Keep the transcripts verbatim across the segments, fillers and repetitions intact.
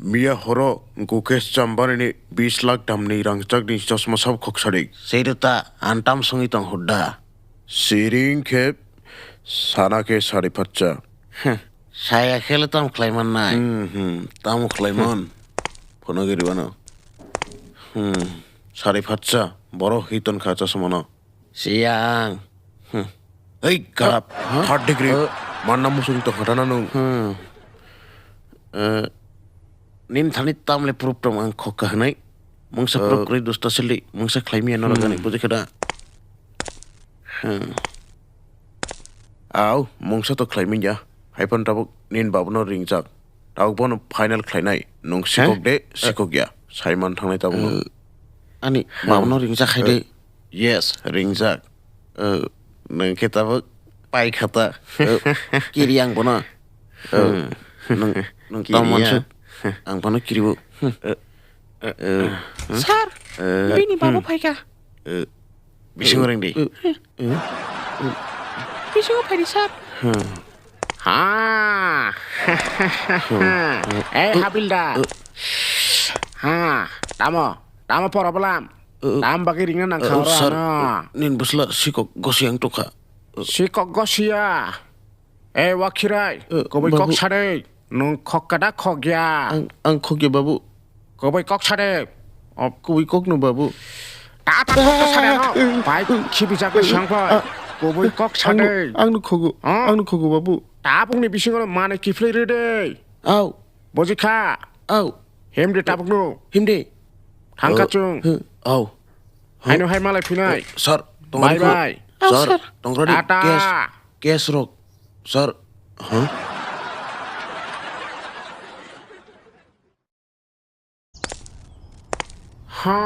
Miya horo Gukesh Ambani ni bis lakh damni rangchakni chosma sabo khoksa di. Seiruta, ang tam songwi tong hudda. Siring khe sana khe sari phatsa. Heh, saya khele tam khlaiman nai. Hmm, hmm, tamo khlaiman. Phono giri bano. Hmm, sari phatsa, boro hiton kha chosma no. Siang. Hmm. Ei, garap. Huh? Third degree. Huh? Manna musung to khatana nung. Hmm. Eh, nin thani tamle proof tong ang khokka hwnwi. Mungsa proof kwrwi dosta sili, mungsa khlaimi ano ragani, hmm, buji khada. Hmm. Au, mungsa to khlaimi ya. Haipan tabuk nin babuno ringjak. Tabuk bono final khlainai. Nung sikok de, sikok ya. Saiman thangnai tabuk no. Eh, ani babuno ringjak hai de. Yes, ringjak. Eh, nung khe tabuk pai khata. Eh, kiri ang bono. Eh, hmm, nung, nung tamo mansu. Ang bono kiribo. Hmm. Eh, eh, eh, hmm? Sir, eh, bini babu, hmm, phaikha. Eh, bisingo ring di. Eh, eh, eh. Bisingo phaidi, sir. Hmm. Ha. Eh, habildar. Ha, tamo, tamo problem. Tam bagwi ringna nangkha oro sir, ano. Nin bwsla sikok gosi ang tukha. Sikok gosia. Eh, wakhirai, eh, kubui kok babu. Sade. Nung khokka da khokya? Ang, ang khokya, babu. Kubui kok sade. Kubui kok no, babu. Ta, ta, ta, ta, sade no. Bai, khibi jak bai siang bai. Ah. Kubui kok sade. Ang no, ang no khogo. Ah? Ang no khogo, babu. Tabuk ni bisingo mane kiflai rede. Au. Buji kha. Au. Himdi tabuk no. Himdi. Thangka chung. Au. Haino hai malai phinai. Sir, bye bye. Au, sir. Tongradi. Tata. Cash, cash rok. Sir. Huh? Ha,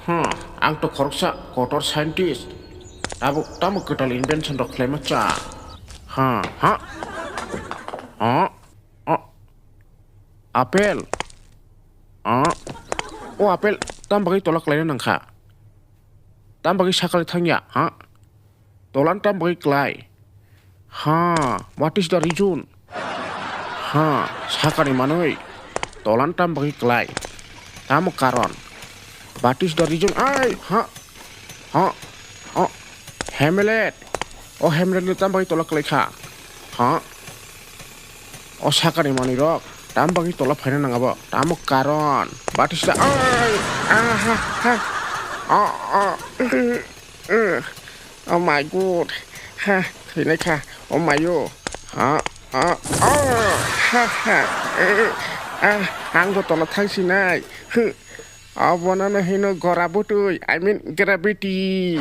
ha, ang to khoroksa kotor scientist. Tabuk tamo kwtal invention rok khlaima cha. Ha, ha. Ha, ha. Apple. Ha. O apple tam bagwi tola khlaina nangkha. Tam bagwi sakali thangya, ha? Tolan tam bagwi klai. Ha, what is the reason? Ha, sakani manwi. Tolan tam bagwi klai. Tamo karon? What is the reason? Ai, ha. Ha, ha. Hamlet. O Hamlet no tam bagwi tola klai kha? Ha? O sakani manwi rok tam bagwi tola phaina nang abo? Tamo karon? What is the, ai, ah, ha, ha. Ah, ah. Uh, oh my God. Ha, thwinai kha. Oh my yo. Ha, ha, oh, ha, ha. Uh, ah, ang bo tola thang sinai. Huh. Abono no hino gora bwtwi, I mean gravity.